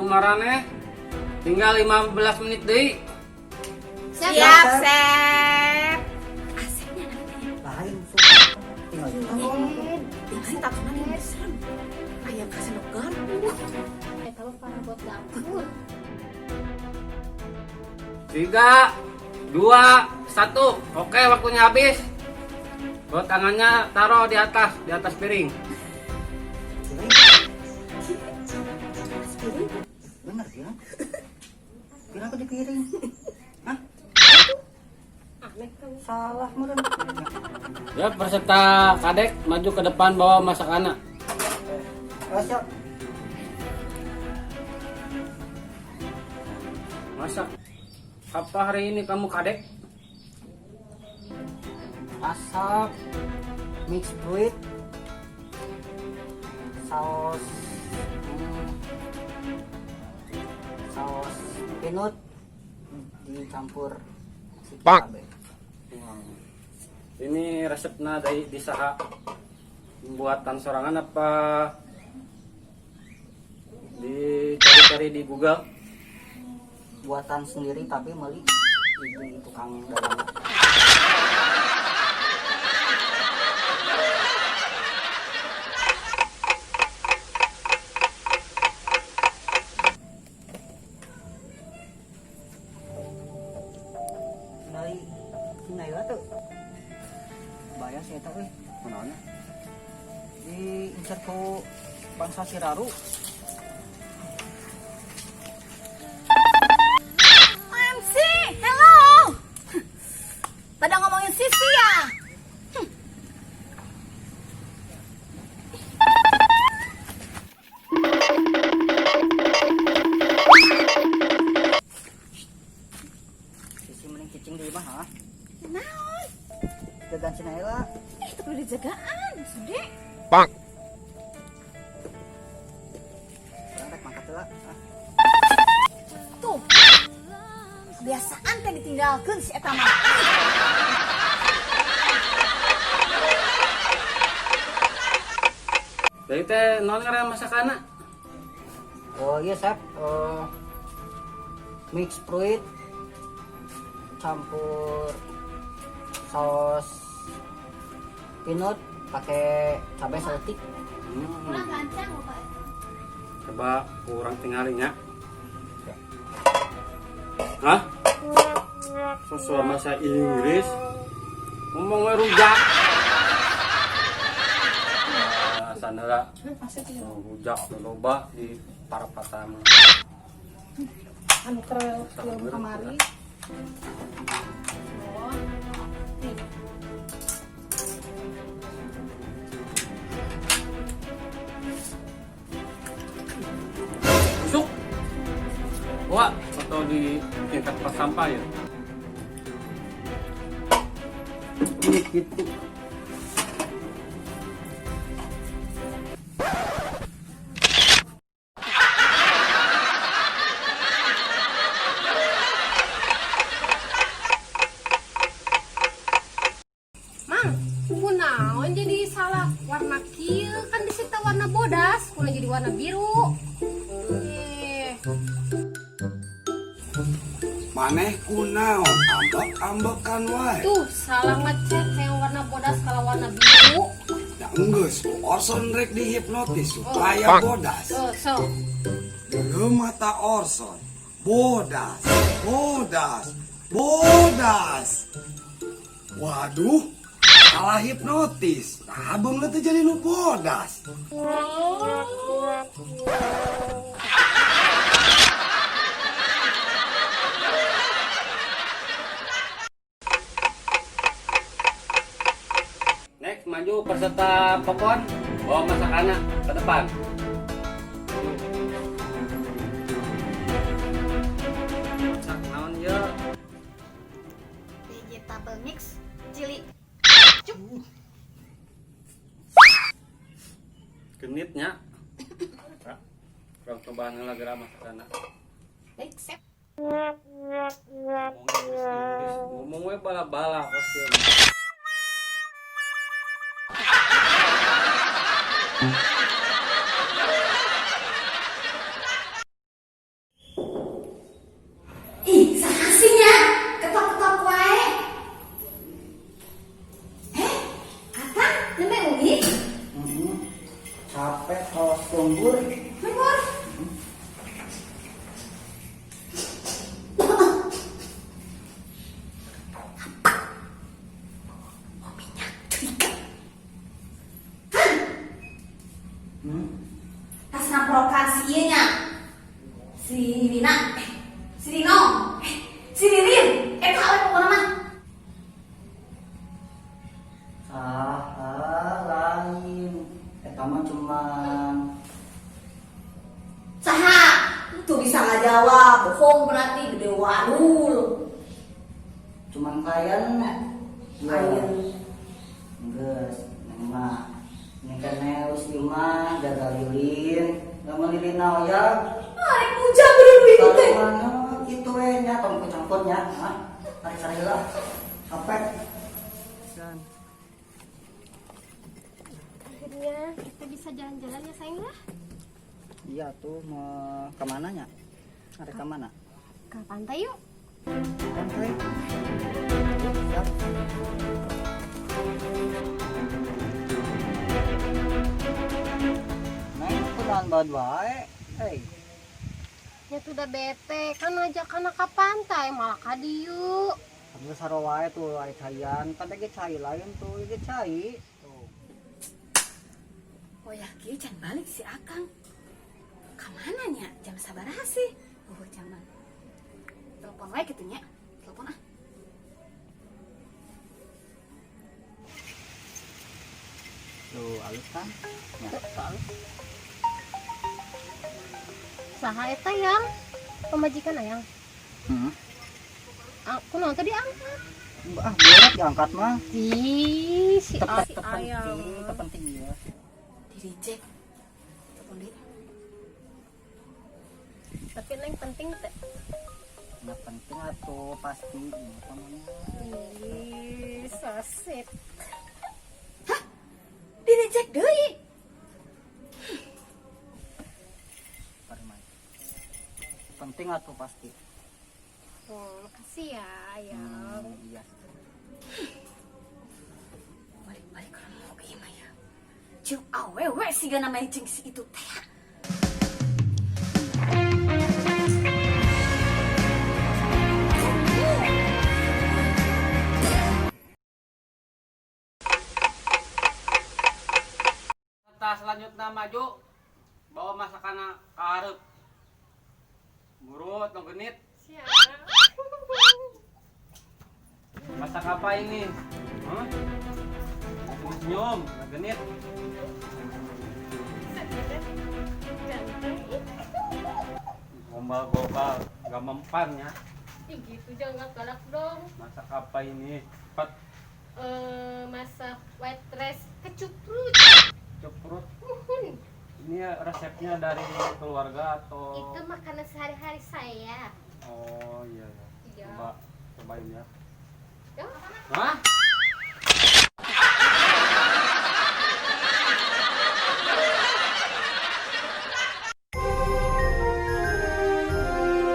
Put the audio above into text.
Maraneh. Tinggal 15 menit deui. Siap, Sep. Lain sok. Tinggal Tinggal tak kenal serem. Ayam kasih garpu. Eta mah parabot dapur. 3, 2, 1. Oke, waktunya habis. Bawa tangannya taruh di atas piring. Piring. Bener ya? Kenapa di piring? Hah? Salah meureun. Ya, peserta Kadek maju ke depan bawa masakannya. Oh, siap. Masak. Apa hari ini kamu, Kadek? Masak mix fruit saus saus peanut dicampur sedikit cabai. Ini resepnya dari di saha, buatan sorangan apa dicari-cari di Google? Buatan sendiri, tapi beli di tukang dagang. Dari Naila tuh bayar saya tahu eh. Kunaonnya? Diincar ku bangsa Siraru. OMC, hello. Pada ngomongin Sisi ya? Sisi mending cicing di imah, ha. Naon? Jagaan si Naila. Eh, itu kudu dijagaan, sude. Urang rek mangkat heula, ah. Tuh. Kebiasaan teh ditinggalkeun si eta mah. Dari teh naon ngaran masakanna? Oh iya, Chef. Mix fruit campur saus peanut pakai cabai saeutik. Kurang gancang, Bapak. Coba kurang tinggalinya. Hah? Susu bahasa Inggris. Ngomongnya rujak. Nah, sanera rujak loba di parapatan. Anu keur film kamari. Oh. Nih. Masuk. Wah, atau di tingkat tempat sampah ya? Ini gitu. Mang, kunaon jadi salah warna kieu, kan di situ warna bodas, kunaon jadi warna biru. Eh, Maneh kunaon ambek-ambekan wae. Tuh salah ngechat yang warna bodas kalau warna biru. Da enggeus ku Orson rek dihipnotis supaya bodas. Tuh, so. Deuleu mata Orson. Bodas, bodas, bodas. Waduh, salah hipnotis. Nah, beungeut teh jadi nu bodas. Next, maju peserta Popon, bawa masakannya ke depan. Masak naon ya? Vegetable mix chili. Genitnya. Kurang cobaan heula geura masakanna. Baik, Sep. Ngomong Inggris, ngomong we bala-bala kos kieu. Si Dina, eh, si Dino, eh, si Ririn, eta we pokona mah. Saha lain. Eta mah cuman Saha? Tuh bisa ngajawab, bohong berarti gede wadul. Cuman klien. Ya. Klien. Geus, neng mah. Neng keneh wis ieu mah jaga lilin, lamun lilin naon ya? Arek ujang bener itu teh. Mana gitu we nya, tong ikut campurnya. Hah? Tarik-tarik lah. Capek. Dan Akhirnya kita bisa jalan-jalan ya, sayang ya. Iya tuh, mau kemana nya? Arek kemana? Ke pantai yuk. Pantai. Siap. Neng, kunaon bae wae. Hei, Ya tuh udah bete kan ngajak anak ke pantai malah ka dieu. Kamu sarua wae tuh ari caian, kan ge cai lain tuh, ge cai. Tuh. Oh ya, kieu can balik si Akang. Kamana nya? Jam sabaraha sih? Oh, jangan. Telepon wae kitu nya. Telepon ah. Tuh, alus kan? Ya, alus. Saha eta yang pamajikan ayang? Heeh. Aku nonton diangkat. Ah, berat diangkat mah. Ih, si, Tepat si ayang. Penting, penting ya. Di reject. Telepon deui. Tapi neng penting teh. Nggak penting atuh pasti ini apa namanya? Ih, sosit. Di reject deui. Parman. Penting atuh pasti. Oh, makasih ya, ayang. Iya. Balik-balik ke mau ke imah ya. Jeung awewe siga namanya jeung si itu teh. Peserta selanjutnya maju, bawa masakan ke hareup. Buru, tong genit. Siap. Masak apa ini? Hah? Senyum, nggak genit. Ganteng. Gombal-gombal, gak mempan ya. Ih, gitu jangan galak dong. Masak apa ini? Cepat. Eh, masak white rice kecuprut. Cuprut. Uhun. Ini resepnya dari keluarga atau? Itu makanan sehari-hari saya. Oh iya, iya. Iya. Coba, cobain ya.